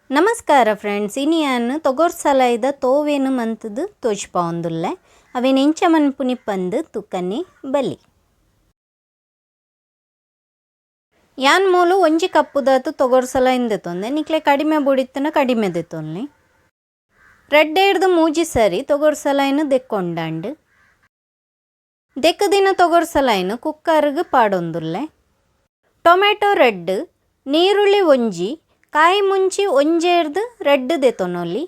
ನಮಸ್ಕಾರ ಫ್ರೆಂಡ್ಸ್, ಇನಿಯಾನ್ ತೊಗೊರ್ಸಲಾಯ್ದ ತೋವೆನು ಮಂತುದು ತೋಜ್ಪಾವೊಂದುಲ್ಲೆ. ಅವೆನ್ ಎಂಚ ಮನ್ಪುನಿ ಪಂದ್ ತುಕನೆ ಬಲಿ. ಯಾನ್ ಮೂಲು ಒಂಜಿ ಕಪ್ಪುದಾತು ತೊಗೊರ್ಸಲಾಯ್ನ್ ದೆತೊಂದೆ. ನಿಕ್ಲೆ ಕಡಿಮೆ ಬೊಡಿತ್ತನ ಕಡಿಮೆ ದೆತೊನ್ಲೆ. ರಡ್ಡೆರ್ದ್ ಮೂಜಿ ಸರಿ ತೊಗೊರ್ಸಲಾಯ್ನ್ ದೆಕ್ಕೊಂಡಾಂಡ್. ದೆಕ್ಕುದಿನ ತೊಗೊರ್ಸಲಾಯ್ನ್ ಕುಕ್ಕರ್ಗ್ ಪಾಡೊಂದುಲ್ಲೆ. ಟೊಮೆಟೊ ರಡ್ಡ್, ನೀರುಳ್ಳಿ ಒಂಜಿ, ಕಾಯಿ ಮುಂಚಿ ಒಂಜೇರ್ದ್ ರಡ್ಡ್ ದೆತೊನೊಲಿ.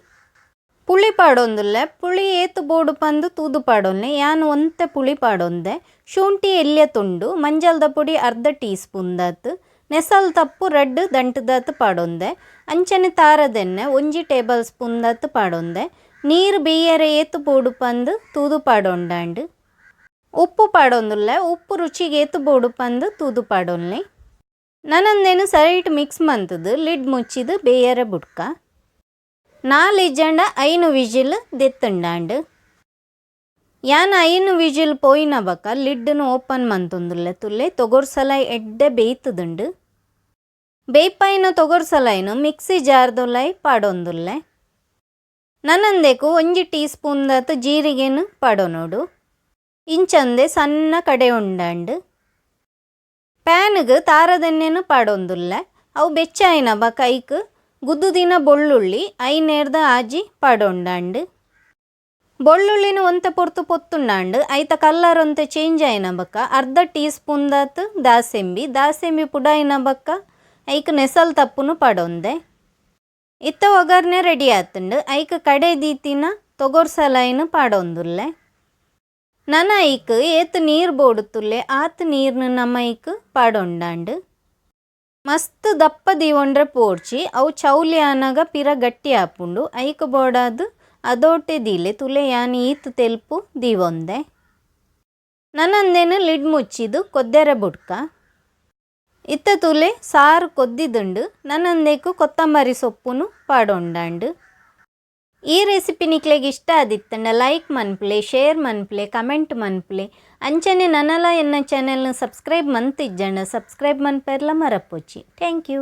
ಪುಳಿ ಪಾಡೊಂದುಲ್ಲೆ. ಪುಳಿ ಏತ್ ಬೋಡು ಪಂದ್ ತೂದು ಪಾಡೊನ್ಲೆ. ಯಾನ್ ಒಂತೆ ಪುಳಿ ಪಾಡೊಂದೆ. ಶುಂಠಿ ಎಲ್ಯ ತುಂಡು, ಮಂಜಲ್ದ ಪೊಡಿ ಅರ್ಧ ಟೀ ಸ್ಪೂನ್ ದಾತ್, ನೆಸಲ್ ತಪ್ಪು ರಡ್ಡ್ ದಂಟುದಾತ್ ಪಾಡೊಂದೆ. ಅಂಚನೆ ತಾರದೆಣ್ಣೆ ಒಂಜಿ ಟೇಬಲ್ ಸ್ಪೂನ್ ದಾತ್ ಪಾಡೊಂದೆ. ನೀರು ಬೇಯರೆ ಏತ್ ಬೋಡು ಪಂದ್ ತೂದು ಪಾಡೊಂಡಾಂಡ್. ಉಪ್ಪು ಪಾಡೊಂದುಲ್ಲೆ. ಉಪ್ಪು ರುಚಿಗೆ ಏತ್ ಬೋಡು ಪಂದ್ ತೂದು ಪಾಡೊನ್ಲೆ. ನನಂದೇನು ಸರಿಟ್ ಮಿಕ್ಸ್ ಮಂತುದು ಲಿಡ್ ಮುಚ್ಚಿದು ಬೇಯರೆ ಬುಡ್ಕ. ನಾಲ್ ಇಜ್ಜಂಡ 5 ವಿಜಿಲ್ ದೆತ್ತುಂಡಾಂಡ್. ಯಾನ್ 5 ವಿಜಿಲ್ ಪೋಯಿನ ಬಕ ಲಿಡ್ನು ಓಪನ್ ಮಂತೊಂದುಲ್ಲೆ. ತುಲ್ಲೆ ತೊಗೊರ್ಸಲಾಯ್ ಎಡ್ಡೆ ಬೇಯ್ತುದುಂಡು. ಬೇಯ್ಪಾಯಿನ ತೊಗೊರ್ಸಲಾಯ್ನು ಮಿಕ್ಸಿ ಜಾರ್ದೊಲಾಯ್ ಪಾಡೊಂದುಲ್ಲೆ. ನನಂದೇಕು ಒಂಜಿ ಟೀ ಸ್ಪೂನ್ ದಾತ್ ಜೀರಿಗೆನು ಪಾಡೊನೊಡು. ಇಂಚಂದೆ ಸಣ್ಣ ಕಡೆ ಉಂಡಾಂಡ್. ಪ್ಯಾನ್ಗ್ ತಾರದೆಣ್ಣೆನು ಪಾಡೊಂದುಲ್ಲೆ. ಅವು ಬೆಚ್ಚಾಯಿನ ಬಕ ಐಕ್ ಗುದ್ದುದಿನ ಬೊಳ್ಳುಳ್ಳಿ 5 6 ಪಾಡೊಂಡಾಂಡ್. ಬೊಳ್ಳುಳ್ಳಿನ ಒಂತೆ ಪೊರ್ತು ಪೊತ್ತುಂಡಾಂಡ್. ಐತ ಕಲ್ಲರ್ ಒಂತೆ ಚೇಂಜ್ ಆಯಿನ ಬಕ ಅರ್ಧ ಟೀ ಸ್ಪೂನ್ ದಾತ್ ದಾಸೆಂಬಿ, ದಾಸೆಂಬಿ ಪುಡಾಯಿನ ಬಕ ಐಕ್ ನೆಸಲ್ ತಪ್ಪುನು ಪಾಡೊಂದೆ. ಇತ್ತ ಒಗ್ಗರ್ಣೆ ರೆಡಿ ಆತುಂಡು. ಐಕ್ ಕಡೆ ದೀತಿನ ತೊಗೊರ್ಸಲಾಯ್ನು ಪಾಡೊಂದುಲ್ಲೆ. ನನ ಐಕ್ ಏತ್ ನೀರು ಬೋಡುತ್ತುಲ್ಲೆ ಆತ್ ನೀರ್ನು ನಮ ಐಕ್ ಪಾಡೊಂಡಾಂಡ್. ಮಸ್ತ್ ದಪ್ಪ ದೀವೊಂಡ್ರೆ ಪೋಡ್ಚಿ, ಅವು ಚೌಲಿ ಆನಗ ಪಿರ ಗಟ್ಟಿ ಆಪುಂಡು. ಐಕ್ ಬೋಡಾದ್ ಅದೋಟೆ ದೀಲೆ. ತುಲೆ ಯಾನ್ ಈತ್ ತೆಲ್ಪು ದೀವೊಂದೆ. ನನಂದೇನು ಲಿಡ್ ಮುಚ್ಚಿದು ಕೊದ್ದೆರೆ ಬುಡ್ಕ. ಇತ್ತ ತುಲೆ ಸಾರು ಕೊದ್ದಿದುಂಡು. ನನಂದೇಕು ಕೊತ್ತಂಬರಿ ಸೊಪ್ಪುನು ಪಾಡೊಂಡಾಂಡ್. ಈ ರೆಸಿಪಿ ನಿಕ್ಲೆಗ್ ಇಷ್ಟ ಆದಿತ್ತಂಡ ಲೈಕ್ ಮನ್ಪುಲೆ, ಶೇರ್ ಮನ್ಪುಲೆ, ಕಮೆಂಟ್ ಮನ್ಪುಲೆ. ಅಂಚನೆ ನನಲ ಎನ್ನ ಚಾನೆಲ್ನ ಸಬ್ಸ್ಕ್ರೈಬ್ ಮಂತಿಜ್ಜಂಡ ಸಬ್ಸ್ಕ್ರೈಬ್ ಮನ್ಪೆರ್ಲ ಮರಪೊಚ್ಚಿ. Thank you.